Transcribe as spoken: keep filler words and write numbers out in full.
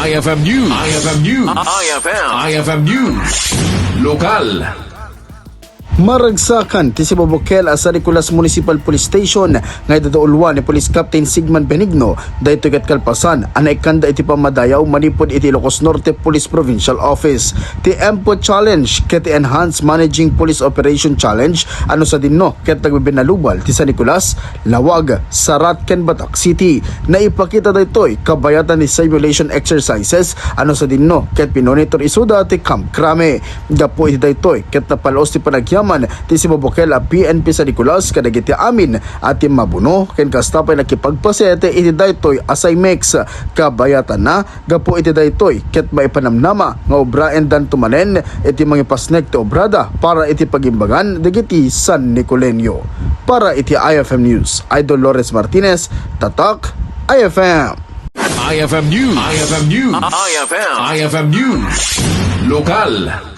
I F M News. I F M News. I F M. I F M News. Lokal. Maragsakan ti sibubukel a San Nicolas Municipal Police Station nga idauluan ni Police Captain Sigman Benigno, daytoy ket kalpasan a naikkanda iti pammadayaw manipud iti Ilocos Norte Police Provincial Office. Ti M P O challenge ket ti Enhanced Managing Police Operation Challenge ano sadinno ket nagbibinalubal ti San Nicolas, Laoag, Sarat ken Batac City. Naipakita daytoy kabayatan ni simulation exercises ano sadinno ket pinonitor isuda ti Camp Crame. Gapu iti daytoy ket napalus ti panagyaman ti sibubukel a P N P San Nicolas kadagiti amin a timmabuno ken kasta pay nakipagpaset iti daytoy a SIMEX. Kabayatanna, gapu iti daytoy ket maipanamnama nga obraendanto manen iti mangipasnek ti obrada para iti pagimbagan dagiti San Nicoleño. Para iti I F M News, I Dolores Martinez, Tatak, I F M. I F M News. I F M News. I F M. I F M News. Lokal.